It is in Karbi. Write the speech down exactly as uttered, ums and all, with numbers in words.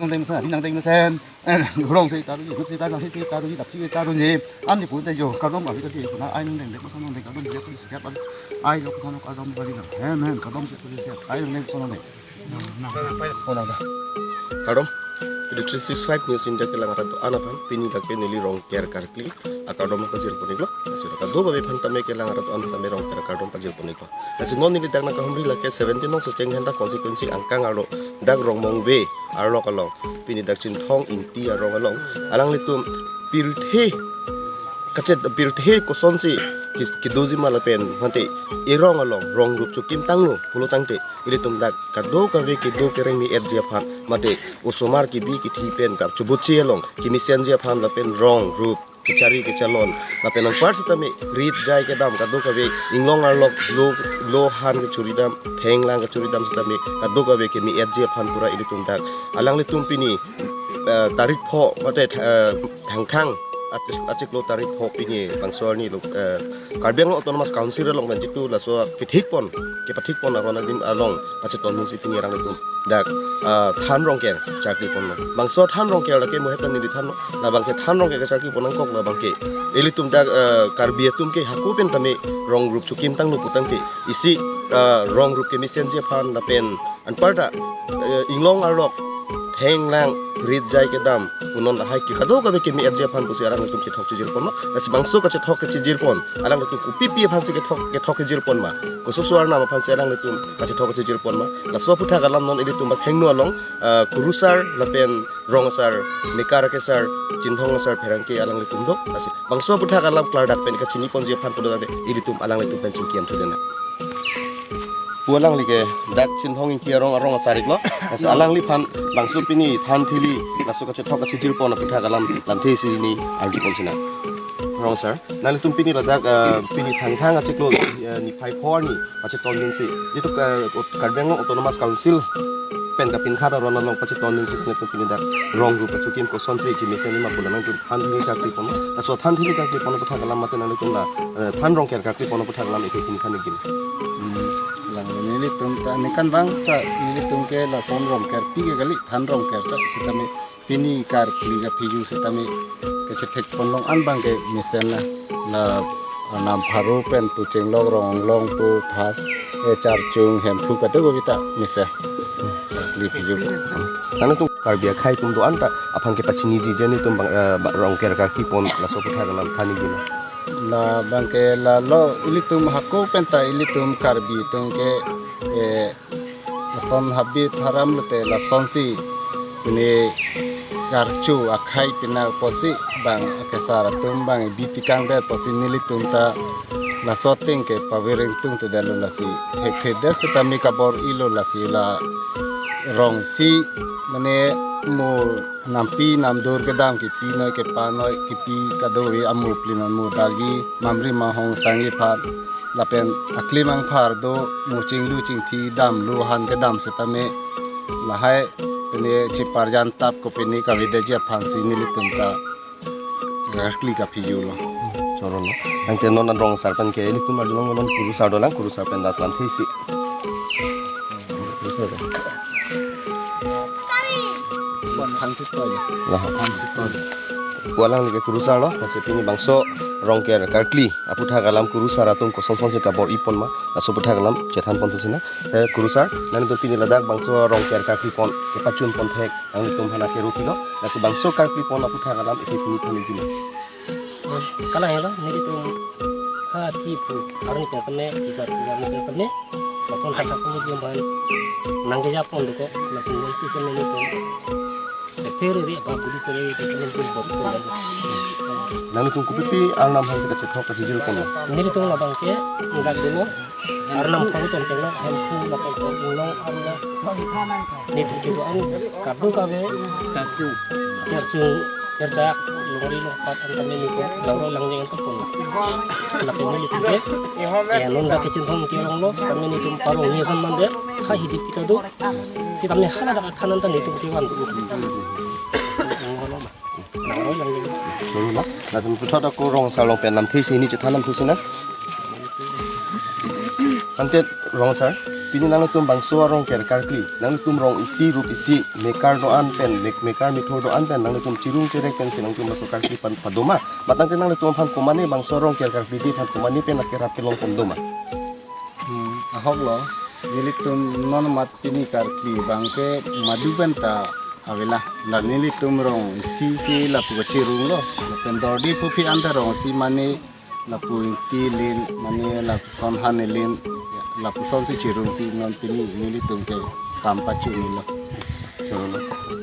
Nangdeng mesen, nangdeng mesen. Eh, rong si ta do, hut si ta do, hit si ta do, hidap si ta do ni. An ni pu te jo, kardom kali kali, kuna ai nangdeng dek mesen nangdeng kardom dek kali siap an. Ai jo kesana kardom kali na. Amen, kardom siap kali siap. Ai nangdeng mesen nangdeng. Oh, nangdeng. Kardom. Pini three six five News India kelang arat do-an aphan, pini lake neli Rongker karkli akardom pajir pon iklo. Lasi kadokave aphan tame kelang arat do-an tame Rongker akardom pajir pon iklo. Lasi non neli dak nangkahumri lake seventeen nong Socheng Dhenta constituency angkang arlo dak Rongmongve arlok along, pini dak Chinthong Ingti arong along, alanglitum pirthe kachet pirthe kosonsi ki-, kedoji ma lapen mate erong along rong rup chokim tanglo pulo tangte, ilitum dak kadokave kedo kereng me-etji aphan mate osomar kebi kethi pen kachobotji along kemesenji aphan lapen rong rup kechari kechalon lapen anpar sitame rit jai kedam kadokave inglong arlok lo, lo han kechuri dam, thenglang kechuri dam sitame kadokave keme-etji aphan pura ilitum dak alanglitum pini, eh, tarik pho mate, eh, Thangthang achik-, achiklo tarik pho pini bangso arni lo, eh, Karbi Anglong Autonomous Council along pen jitu laso kethik pon, kepathik pon aron adim along pacheton nungsi pini alanglitum dak, ah, Than Rongker charkli ponlo. Bangso Than Rongker lake mo hetan neli than, labangke Than Rongker kacharkli pon nangkok labangke ilitum dak, ah, Karbi atum ke hako pen tame rong rup chokim tanglo putangke isi, ah, rong rup kemesenji aphan lapen anparta, eh, inglong arlok thenglang rit jai kedam punon lahai ke kadokave keme-etji aphan pusi alanglitum chethok chejir ponlo. Lasi bangso kachethok kechejir pon alanglitum kopipi aphansi kethok, kethok kejir pon ma, kososo arnam aphansi alanglitum kachethok kechejir pon ma, laso aphuthak alam non ilitum akhengno along, ah, kurusar lapen rong asar, mekar akesar, Chinthong asar pherangke alanglitum do. Lasi bangso aphuthak alam klardak pen kachini ponji aphan pulo tangte ilitum alanglitum pen chingki amthu dena. Pu alangli ke dak Chinthong Ingti arong arong asar iklo. Lasi alangliphan bangso pini than thili laso kachethok kachejir pon aphuthak alam lamthe isi hini arju pon sinang. Rong sir, nanglitum pini ladak, eh, pini Thangthang achiklo, eh, niphai pho arni pacheton nungsi, jitu, eh, Karbi Anglong Autonomous Council pen kapinkhat aron along pacheton nungsi nanglitum pini dak rong rup kachokim kosonsi kemesen ma pu nangtum than thili charkli pon, laso than thili charkli pon aphuthak alam mate nanglitum la, eh, Than Rongker karkli pon aphuthak alam eke pini than igin. Hmm, lang nelitum ta nekan bang ta nelitum ke lason Rongker pi ke kali, Than Rongker ta sitame pini karkli kaphi ju sitame kachethek ponlong an bangke mesen la, la anam pharo pen pu chenglok rong long pu pha, eh, charchung Hemphu kadokave ta mesen. Karkli phi ju. Nanglitum Karbi akhei atum do-an ta aphan kepachiniji je nelitum bang, eh, ba-, Rongker karkli pon laso aphuthak alam than igin. Labangke lalo ilitum hako pen ta ilitum Karbi atum ke, eh, lason habit haram lote lasonsi pini karcho akhei pina pusi bang akesar atum bang bi tikang det pusi nelitum ta laso ateng ke pavireng tung te detlo, lasi thekthe det sitame kabor-ilo, lasi la rong si mane mo nampi namdur kedam kipi noi kepa noi kipi kadokave amo plin amo dagi mamri mahong sangji aphan lapen aklim angphar do mo chinglu chingthi dam lo han kedam sitame lahai pini chiparjan tap ko pini kavedetji aphansi nelitum ta karkli kaphi julo. Choro lo. Tangte non an rong sar pen ke ilitum arjulong non kurusar dolang, kurusar pen dak lamthe isi. Phansi toi. Lah. Phansi toi. Pu alangli ke kurusar lo, lasi pini bangso Rongker karkli aphuthak alam kurusar atum koson sonsi kabor-i pon ma, laso aphuthak alam chethan ponthu sinang. Eh, kurusar, nanglitum pini ladak bangso Rongker karkli pon kepachun pon thek nanglitum aphan akeru pilo, lasi bangso karkli pon aphuthak alam eke pini than igin. Kalang helo, nelitum ha thi pu arni pen sitame, kisar pu arni pen sitame, lason thak sitame nelitum aphan nangkeja pon doko, lason nelitum sitame nelitum. Sepheri re ba budi sore ke sitame nelitum bor pon. Nanglitum kopipi arnam aphansi kachethok kachejir pon? Nelitum labangke nggak dulu. Arnam pharo ton chenglok Hemphu lapen inglong arlo. Netum kedo-an kadokave. Charchung, charchak, longri longpat an tame netum langroi langjeng an ta pon. Lapen nelitum ke, eh, non dak ke Chinthong Ingti arong lo, tame netum parong ni ason mande, ha hidi kita do. Sitame hala dak than an ta netum kevan do. Langroi langjeng. Sorry ma. Latum puthot ako rong sar along pen lamthe isi hini chethan lamthe isi na. Tangte rong sar. Pini nanglitum bangso arong ker karkli, nanglitum rong isi rup isi mekar do-an pen, mek- mekar methur do-an pen nanglitum chirung cherek pensi nanglitum bangso karkli pan padoma. Mat tangte nanglitum aphan komane bangso arong ker karkli di aphan komane pen akerap kelong pon doma. Hmm, ahok lo, nelitum non mat pini karkli abang ke madu pen ta avela. La nelitum rong isi si lapu kachirung lo. Lapen dordi puphi anta rong isi mane lapu Ingti alim, mane lapuson Han alim, lapusonsi chirungsi non pini nelitum ke kam pachini lo. Choro lo.